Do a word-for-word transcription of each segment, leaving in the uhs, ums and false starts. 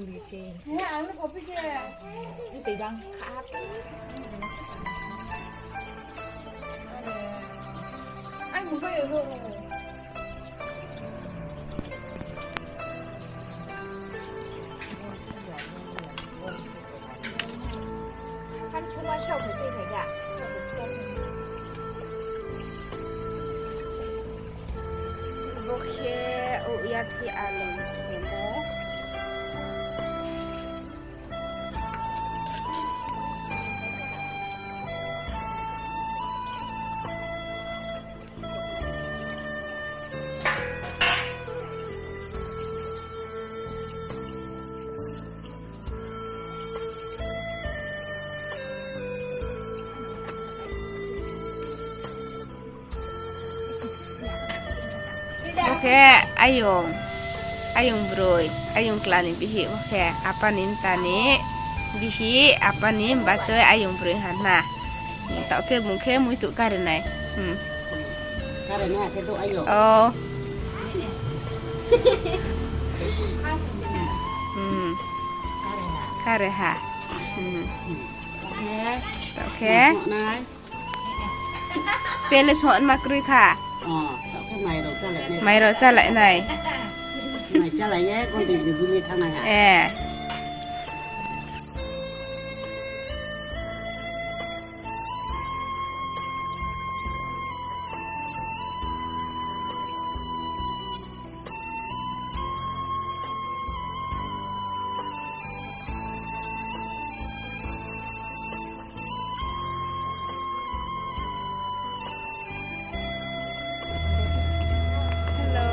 Bisi. He, ang no kopi khe. Tei bang kha. Ai, mobile no. Kan thuma shop ni tei phai ya. Bo khe, o ya phi alu khemo. Bo khe ayong, ayong broi, ayong kla ni bihih, bo khe apa ni mta ni bihih, apa ni bachoi ayong broi ha na. Taoh khe bung khe muitu kare nai. Hmm. Kare nai khe do ayong. Oh. Hmm. Kare ha. Hmm. Taoh khe. Pele sohon ma kroi kha. Oh, taoh khe mai rao chálai nai. Mai rao chálai nai. Mai chálai ye, golden jubilee thanngnai ha. Eh. Hello,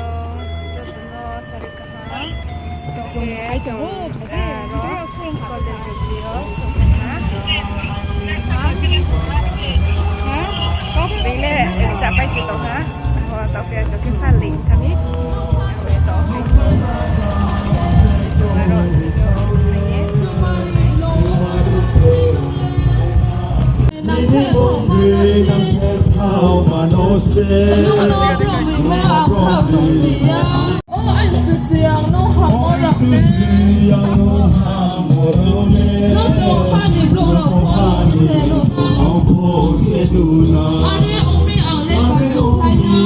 joto no sari kaham. Tei chung, ah, ro, Golden Jubilee yo souhphai ha. Ha? Bini le chapai se tong ha. Ho, taoh khe chung khe sal ling thani. Aro si yo, aye.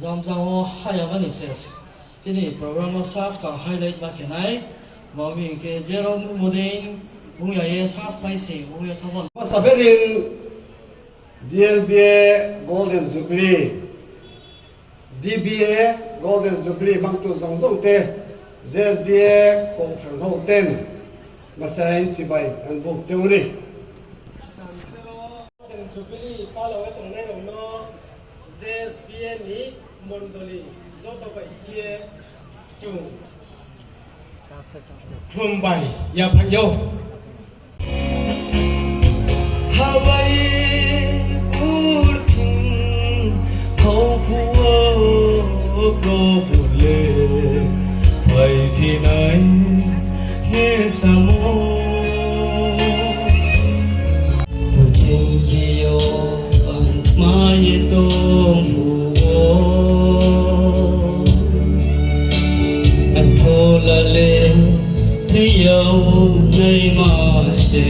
Jam jam wo haya mani se. Chini program wo sas ka highlight ma khe nai. Mami khe jero modin ong ya ye sas sai se ong ye thamo. Saberin D L B A Golden Jubilee, D B A Golden Jubilee mangtu zong zong te, Z B A kongthang ho ten, masain chibai ang buk chengri. Golden Jubilee palo ye tongnai rao no Z B A ni mondoli joto bai khe ye chung khlum bai yaphaih ou. Habai purthing thao phuh wo Probhu le phaiphi nai hing ye samo. Purthimbi yo ang mai ye tong phuh wo, ang phola le thei yag naima se.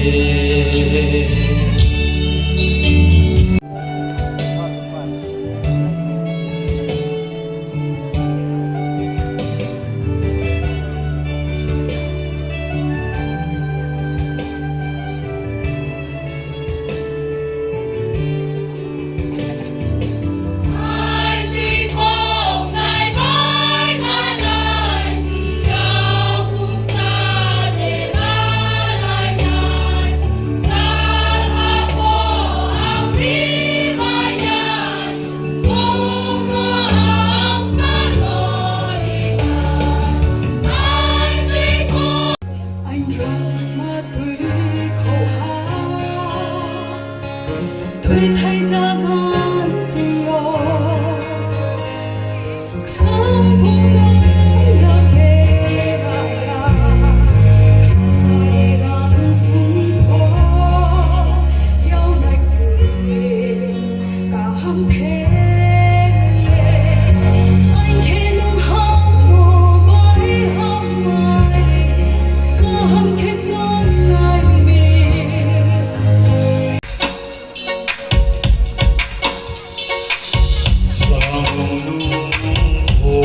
Tuithai jagan ching yo, ksang phung nang ya bera ya, khansai rang sung pho, yau nai kching kaham the ye, aing khe nung hammo bai hamnai, kaham khe tongnai mi. Samung nung pho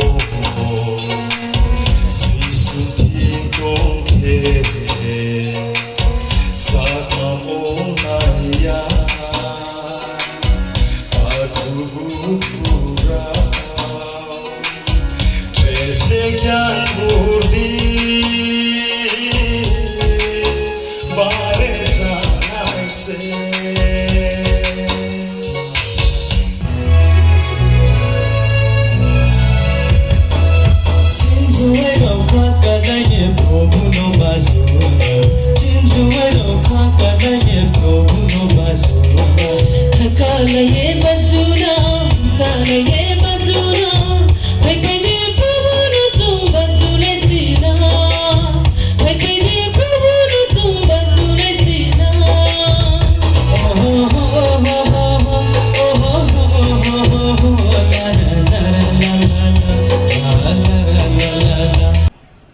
Jisu thing tong khe, sakma ong nai ya, akhubu khura. Tre se gyan burdi bare janai se. Chinjuai rao kha kanai ye Probhu no baju na. Chinjuai rao kha kanai ye Probhu no baju na. Thakalai ye baju na, salai ye baju na. Phaiphai di Probhu no chung baju le si na. Phaiphai di Probhu no chung baju le si na.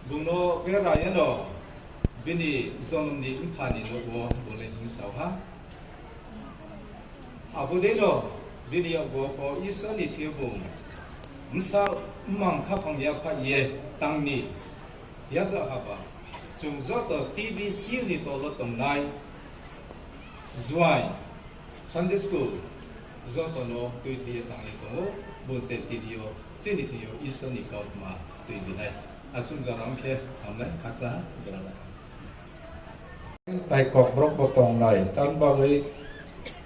Bung no bera ye no, bini jonom ni mpha ni nouh wo bung le hing sao ha. Abo dei no, bini yakgu pho Isor ni thing yo bung bsa mmang khaphang yaphaih ye tang ni yaja haba. Chung joto T B C ni tolo tongnai juai Sunday school joto no tuithai ye tang ye tong ou, bung se tini yo chini thing yo Isor ni kautma tuibi nai. Achung jora ong khe hamnai, khakchang jora nai. Tai Kokborok bo tongnai, tang bagwi,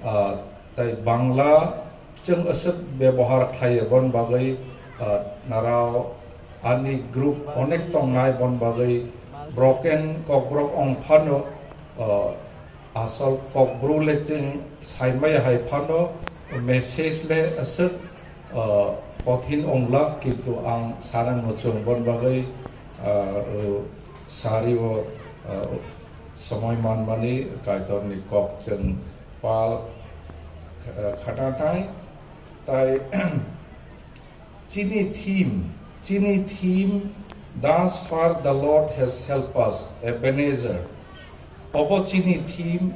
ah, tai Bangla chwng aswk bebohar khlai ya, bon bagwi, ah, narao ani group onek tongnai, bon bagwi broken Kokborok ong phano, ah, asol Kokbru le chwng saimaya hai phano message le aswk, ah, kothin ongla, kintu ang sana muchung bon bagwi, ah, sari o, ah, somoi manmani Kaitor ni kok chwng pal, ah, khata thang tai. Chini theme, chini theme, Thus far the Lord has helped us, Ebenezer. Obo chini theme.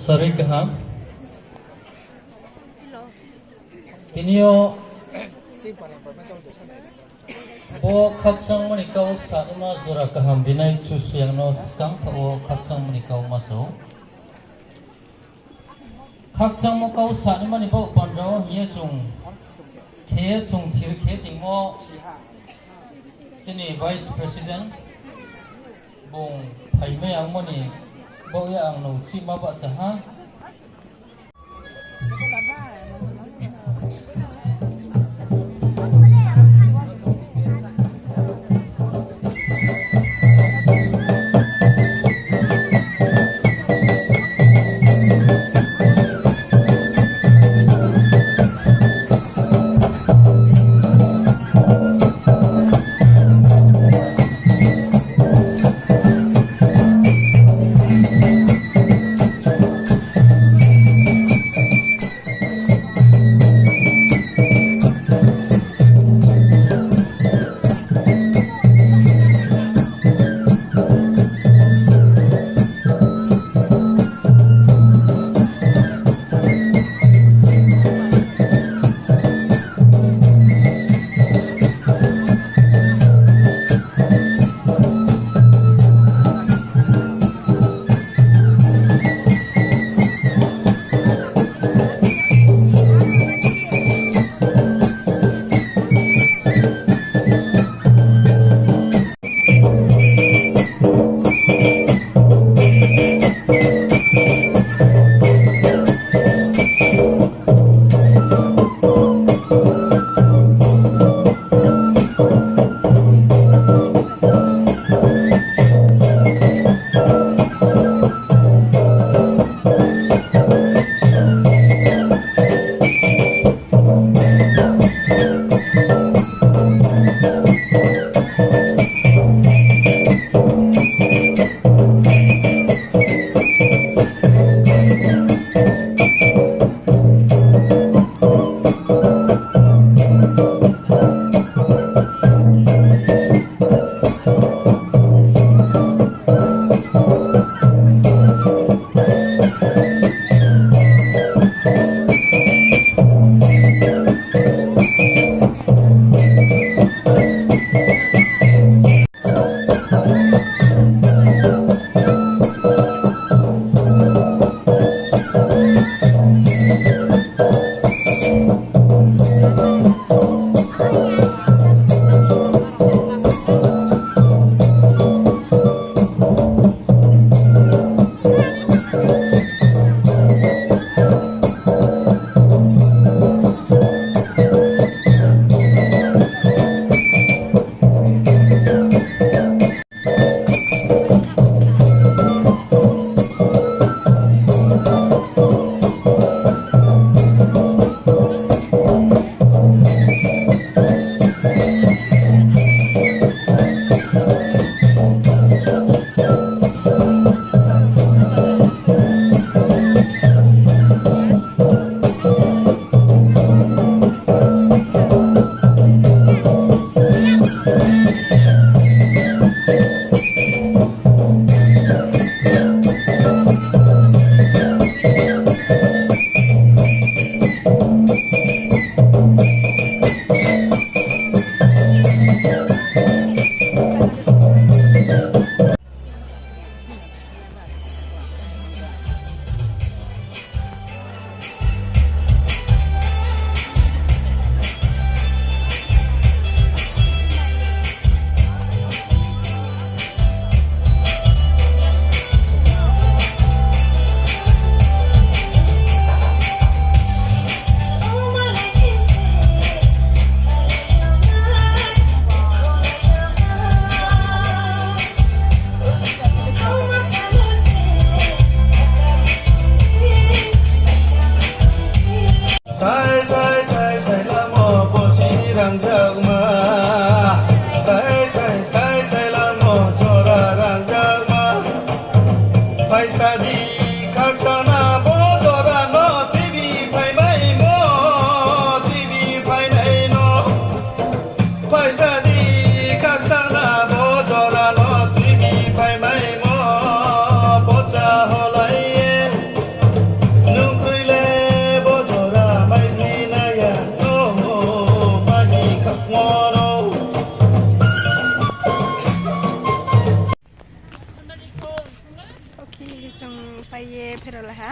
Sari kaham. Tini yo bo khakchangmani kau sanima jora kaham rinai Kchusoyang no skang thaoh wo khakchangmani kau ma sao. Khakchangmo kau sanimani baoh panda wo hing ye chung khe chung thir khe tingmo chini Vice President bung phaimai yangmani baoh ye ang no chihma bahcha ha. Sai, sai, sai, sai lamo bosi rangjakma. Sai, sai, sai, sai lamo jora rangjakma. Phaisa di khakchangna bo jora no, tibi phaimaimo, tibi phainai no. Phaisa di khakchangna bo jora no, tibi phaimaimo, pocha holai ye. Nung kroi le bo jora mai phi nai ya no, mani khakmo no. Okay, chung pai ye pherao la ha.